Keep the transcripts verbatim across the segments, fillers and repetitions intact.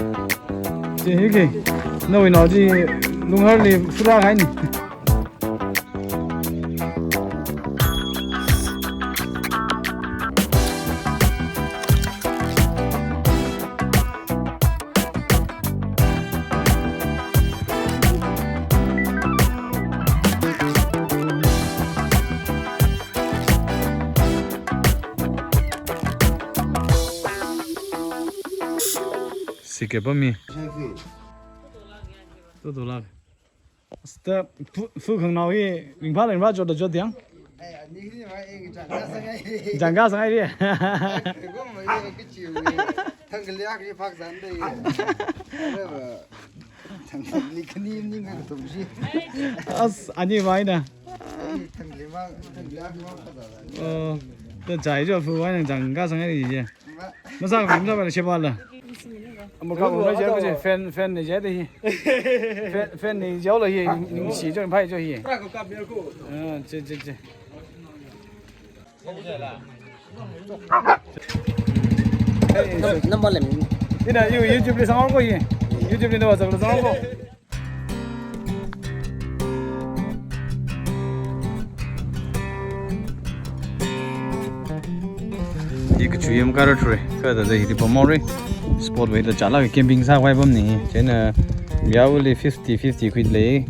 Chi hiki, nawui nao chi lungharli fura kaini. Sike pa mi. Tutu lak. Asta fu, fu khangnao hi ringphā ringphā jot da jot diang. Jangka sangai ri. As, ani mai na. Oh, ta jai jo fu wai nang jangka sangai ri je. Masa kami masa bala sheba la. Amul ka mul je ko je fan, fan ni je de hi. Fan, fan ni je lo hi, ning si jo phai jo hi. Ah, che, che, che. Number lem. Ina, you, YouTube li sang ko hi. YouTube li number sang ko. Hi kachu yam kara thure, kada da hili pamore. Spot wei da chalak camping sākhavai pamni. Chieina yauli fifty fifty quid lei.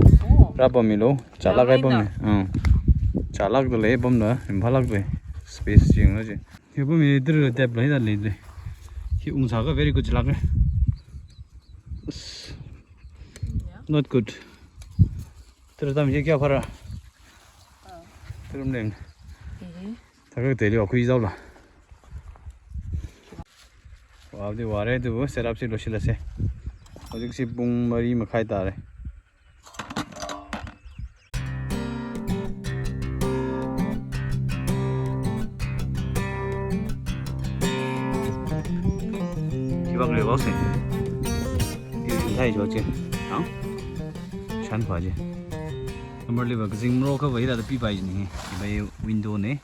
Rāpammi lo, chalak kahai pamni. Hmm. Chalak da lei pamda, ringphālak da. Space jing lo chi. Hi pammi tira tap lei da lei lei. Hi ungsā ka very good chalak. Not good. Tira tam hi kya phara? Tira mleng. Thaka teli wa khui zau la. Wa di ware tu setup si losilase. Hojik si pung mari makhai tare. Hivak le vak se. Hi thai jo che. Ang? Shan pha je. Number li va kazing mro ka va hila da pi pai ni. Hi bai window ne.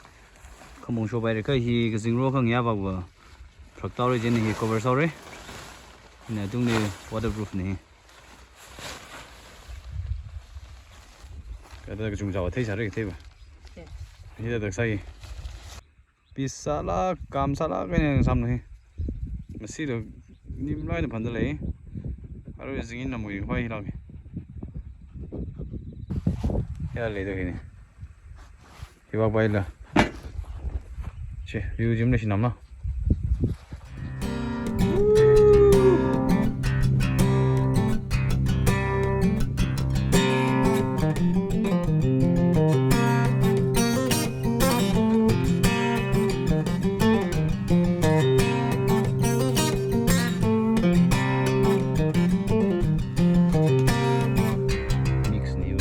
Khamong sho bai re ka hi kazing mro ka ngya vak va. Phrak tau re je ni hi cover sau re. Ina tung ni waterproof ni. Kada kachung jawa thei sare thei ba. Hila da sai. Pisa la, kam sāla, kani samna hi. Masi lo, nim lai na phanda lei. Aro zingin na mui hoi hilak. Ya lei do hini. Hivak bai la. Che, view jim le shinam la. Mix ni.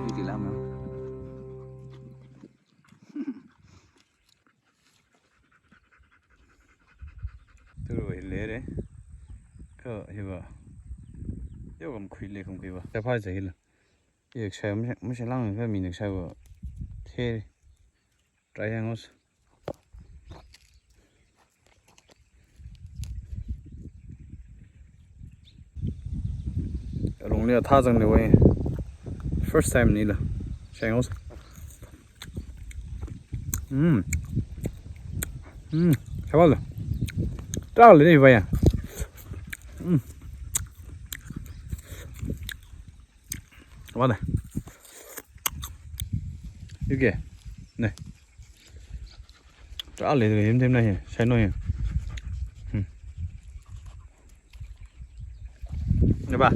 Iti lama. Turu hi lere. Ka hiva. Yo kam khui le kam khui va. Ta phai cha hila. Ek shai mshe lang ka mi nek shai va. The. Try hang os. Alung lia tha zang le wai. First time ni la. Shai os. Mm. Mm. Shawal. Tao le ni vaya. Mm. Wala. Yuke. Ne. Tao le ni him tem na hi. Shai no hi. Hmm. Ne ba.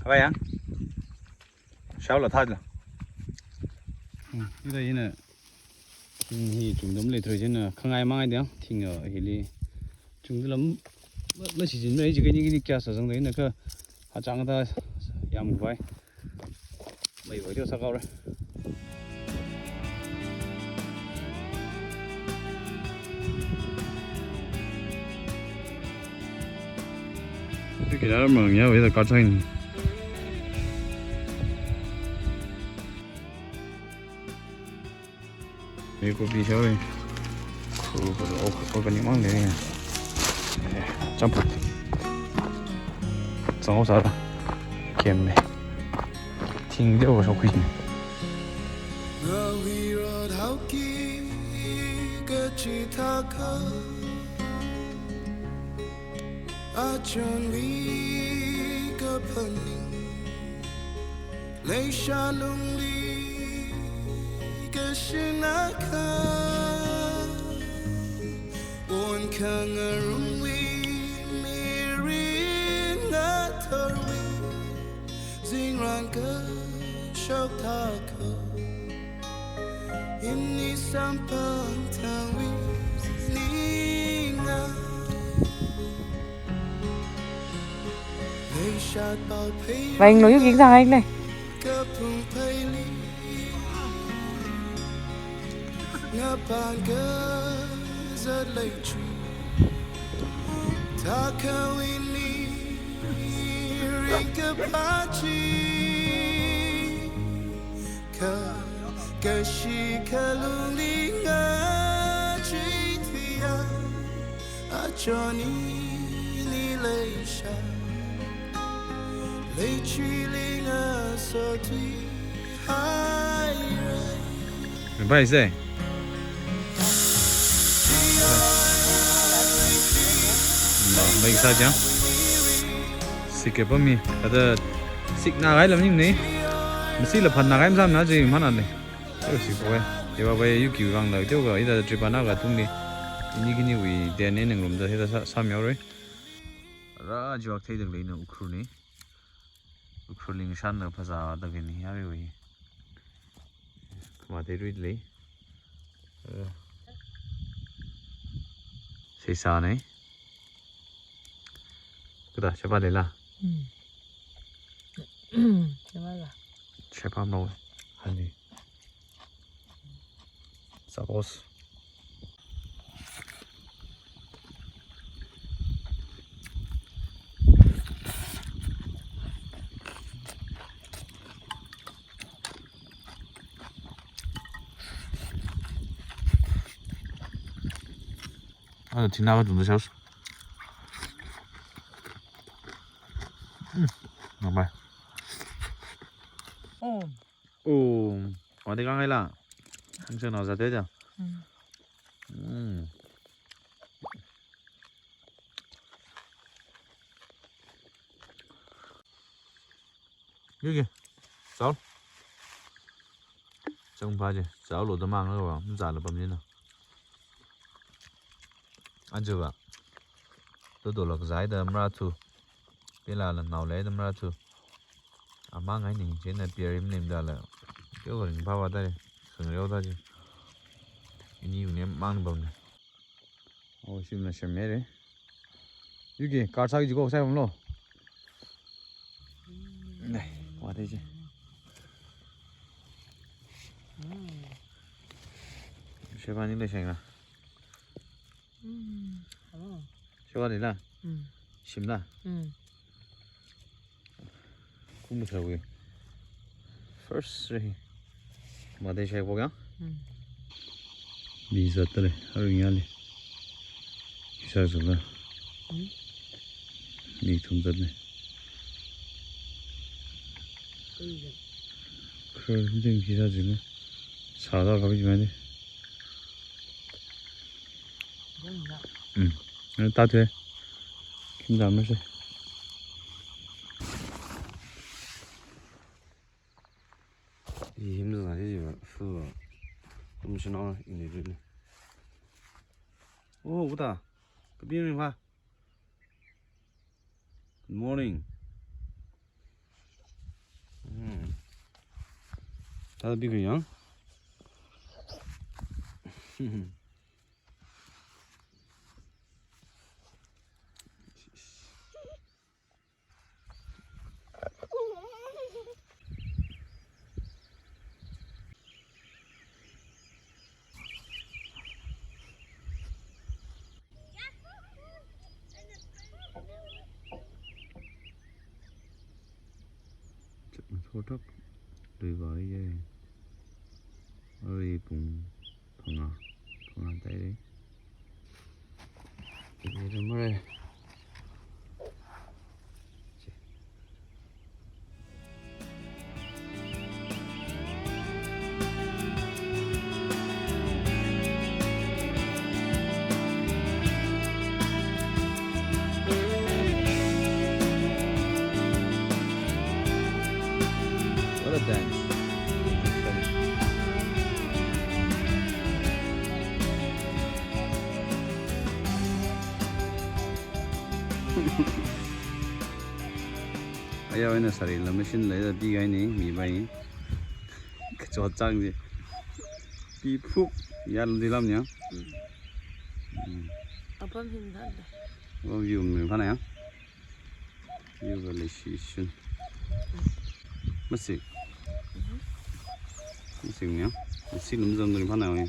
Ba ya. Shao la tha la. Hmm, ida ina. Hmm, hi chungdam le throi jin na khangai mangai diang. Thing, uh, hili. Chungdam lam, ma, ma si jin na hi ji kani kani kya sa sang da ina ka. Hachang da yam bai. Mai bai dio sa kau re. Ti kira mang ya wei da ka chain. Mei kopi shawi. Khu, khu, o, organic mang lei. Eh, champut. Zanghaosāra. Kemme. Thingda va shokhuine. Ngahui rot hauki kachithākha, achonwui kaphaning leishalungli kashinakha, onkhangarumwui mirin ngathorwui zingrān kashok thākha, ini samphang thangwui ninga. Leishat pao phei Vai, nglo yu ging thang ai le. Kapung pheili ngapān kazat leichu. Thākha ini ringkaphā chi kha, kashi kalungli ngachei thuiya, achon ini leisha, leichili ngasothui haira. Bye say. Ba, bai sa jang. Sik ke pa mi, ada sik na gai lam ning ne. Masi la phan na gai masam na ji mana ne. Teo sik poi. Teo bai yu ki vang la, teo ga ida trip na ga tung ni. Ini kini wi den ne nang room da hida sa, sam yau re. Ra juak thei dang le na Ukhrul ni. Ukhrul ling shan na phasa da ke ni ya wi. Kama te ri le. Eh. Seisa ne. Kada, sheba lela. Hmm. Sheba la. Sheba mo. Hani. Suppose. Ada tina ka tunda shaus. Hmm, nambai. Oh. Oh, wadi kang ila. Ang sa na sa te ja. Hmm. Hmm. Yuki, zao. Zangpa je, zao lo da mang lo wa, mza la pam ni na. Aja wa. To do lak zai da mra tu. Pila la nao le da mra tu. Ama ngai ning je na piarim nim da la. Kyo ring pa wa da le. Sung reo da je. Ini yu ne mang bam ne. Oh, shim na shim mere. Yuki, kar sa ki jiko sai bam lo. Nai, wa de je. Sheba ni le sheng na. Sheba ni la. Shim la. Kum sa wi. First re. Made shai pok ya? Hmm. Bi zat le, aru nya le. Kisa zula. Hmm. Ni thum zat le. Ui zat. Kar ding kisa zula. Sa da ka bi ma le. Dong ya. Hmm. Ani ta te. Kim zam se. Ihim za hi va fu va. Kum shino ini rin. Oh, uta. Kapi ring va. Good morning. Hmm. Ta bi kayang. Chakma thotak, lui vāya. Arui pung Nga, nga tai re. Iri mare. What a dance. Ayā eina sari lam machine leida pikahaina, mi bai. Kachot chang ji. Pi phuk, yāldi lam ya. Mm. Mm. Apam hin da. Apam view mi phana ya. View ga leishi shun. Masik. Mhm. Masik ya. Masik lam zam dun phana ya.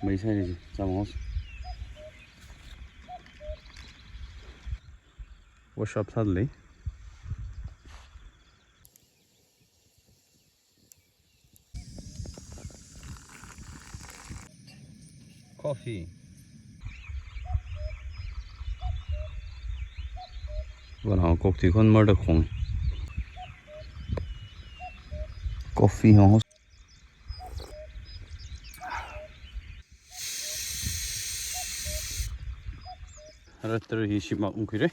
Mai sai ji, cham house. Wash up sāda lei. Coffee. Wana kok ti kon mar da khong. Coffee ho. Ara tara hi shim mak ungkhui re.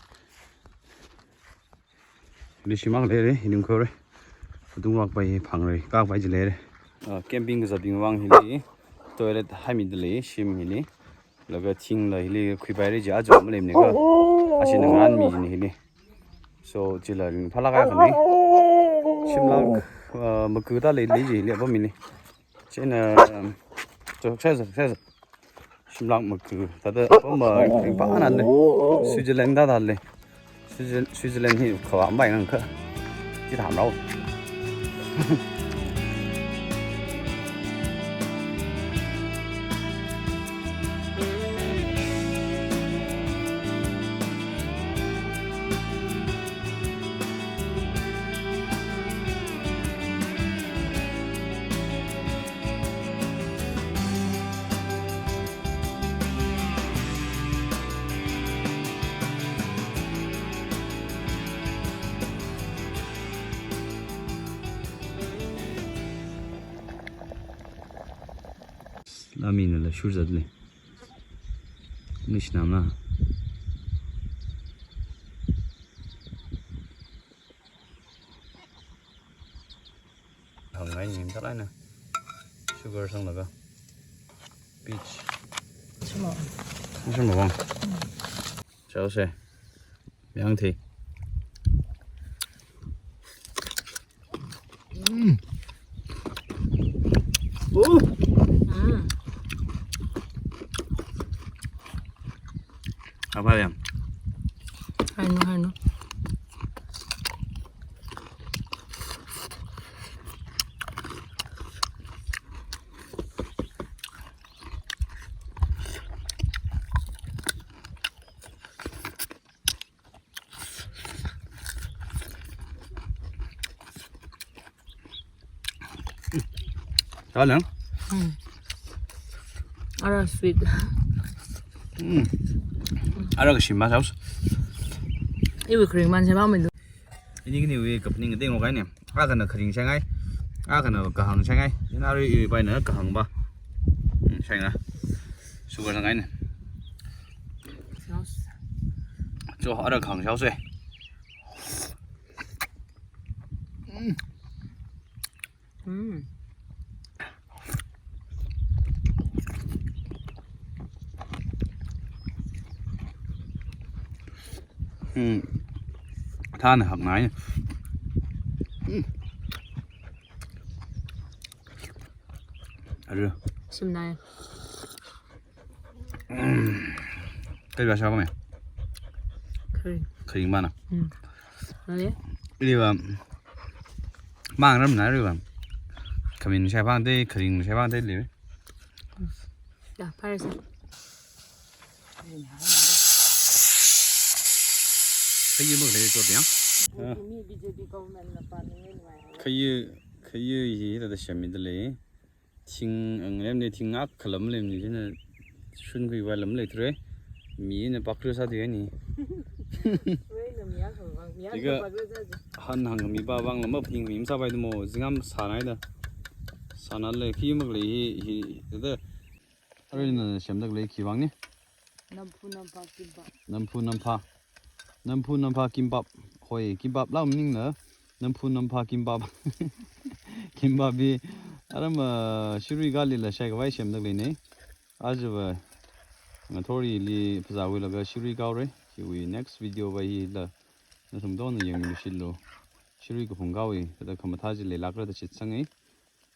Hili shim mak lei re, hili ungkhui re. Phutung lak pai hi phang re, kak pai ji lei re. Ah, camping kazatbing vang hili toilet haimida lei, shim hili. Laga thingla hili khuipai re ji ajo maleimana ko. Ashina ngarānmi jina hili. So, chila ringphālāk kahai khani. Shimlak, ah, maku ta lei lei ji hili apam hili. Chieina, um, so, success, success. Shimlak maku, thāda apam, uh, ringphāna lei. Switzerland thāda lei. Switzerland, Switzerland hi khavā mai ngang kha. Chi tham rao. Lāmina la shur zat lei. Nishnam na. Hangai nim talai na. Sugar sanglaga. Peach. Shimo. Shimo bang. Chao se. Yang thei. Mm. Oh. Mm. Apa yang? Haino, haino. Darling. Hmm. Ara sweet. Hmm. Ara kashim ma sauce. Iwui kring man sheba mai lu. Ini kini wui kapning ding lo kai ne. Akhana kharing shangai. Akhana kahang shangai. Ina ri iwui pai na kahang ba. Hmm, shangai. Sugar shangai ne. Sauce. Cho ara kahang sauce. Mm. Mm. Mm. Than hak nai. Mm. Aru. Sum nai. Kei ba sha ba me? Kharing. Kharing ba na? Hmm. Nale? Ili ba. Mang ram na ili ba. Khamin shai bang de, kharing shai bang de ili. Ya, phare sa. Khayu mak le chot ya. Bhumi B J P government na pa ni ngai ngai. Khayu, khayu hi ta da shami da le. Thing, ang lemni thing ngak khalam lemni, china shunkhui vai lam leithre. Mina pakru sāthui ni. Wei na mi akha vang, mi akha Tiga pakru sāthui. Han hang mi ba vang lam, thing mi masāpai da mo, zingam sānai da. Sāna le khi mak le hi, hi, da. Arui nana semda khalei khi vang ni? Namphu nampha kimbap. Namphu nampha. Namphu nampha kimbap. Hoi, kimbap la maningla. Namphu nampha kimbap. Kimbap hi aram, ah, Shirui Kali la shaikhavai semda khalei ni. Aja va ngathorli phazāwui laga Shirui Kali re. Hiwui next video va hila nathum tongna yangmilu. Shirui kaphung Kali, thāda khamathā chi leilākra da shitsanga.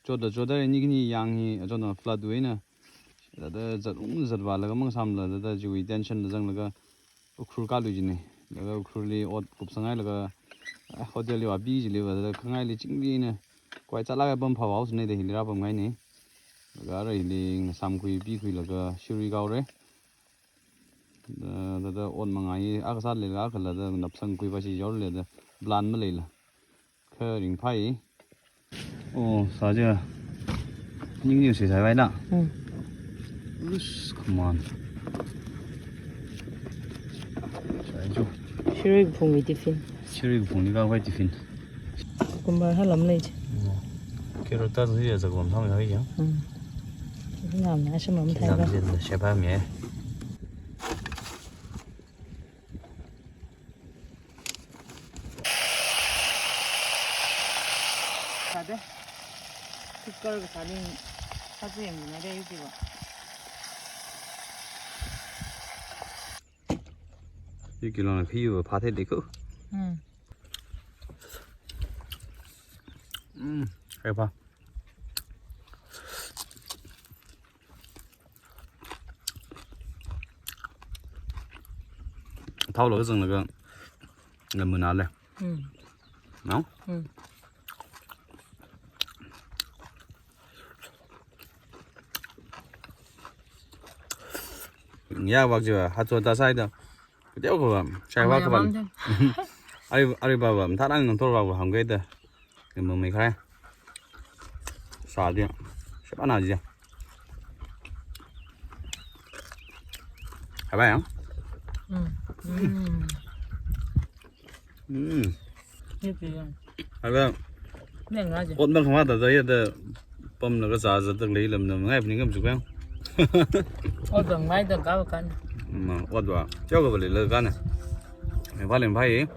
Chotda chotda ni khani yang hi, achotna flood wui na. Thāda zatung zatvālaga mangsāmla, thāda chiwui tension la zanglaga Ukhrul kālu jina. Laga Ukhrulli ot kupsanghailaga, eh, hotelli vāpi jiliva, thāda khangaili chingri na. Koi chālāk apam phāvao sine da hili rāpamngai ni. Laga ara hili ngasāmkhui pikhuilaga Shirui Kali re. Thāda, thāda ot mangai, akha sālala, akhala da napsangkhui va shi jorle da plan maleila. Kha ringphai. Oh, sāja. Ning ning si sai vai na. Hmm. Us, come on. Sai jo. Shirui kaphungwui tiffin. Shirui kaphungli khavai tiffin. Cucumber halam lei chi. Oh. Carrot ta zui ya zakwam tham ya ya. Hmm. Ngam na shim am thai ba. Zam zin da shepa mi. Sāda. Cooker kasāli sāsa yangmida yukiwa. Yuki long khi yuwa phāthei deko. Hmm. Hmm, hai pa. Thao lo zanglaga ngamuna le. Hmm. No? Hmm. Ya, wak jiwa, hachot ta sai da. Kuteo ko bam, sai wa ko bam. Ari, ari ba bam, tharang nang tor wa ko hangge da. Ngamang mai khai. Sādi. Sheba na ji. Hai ba yang? Hmm. Hmm. Hmm. Ni pi yang. Hai ba. Ni nga ji. Ot na khamada da ya da pamlaga zāzā da lei lam na ngai pning kam chukang. Ot ba ngai da ga kan. Ma, ot ba. Chao ka ba lei la kan. Mai ba leng phai.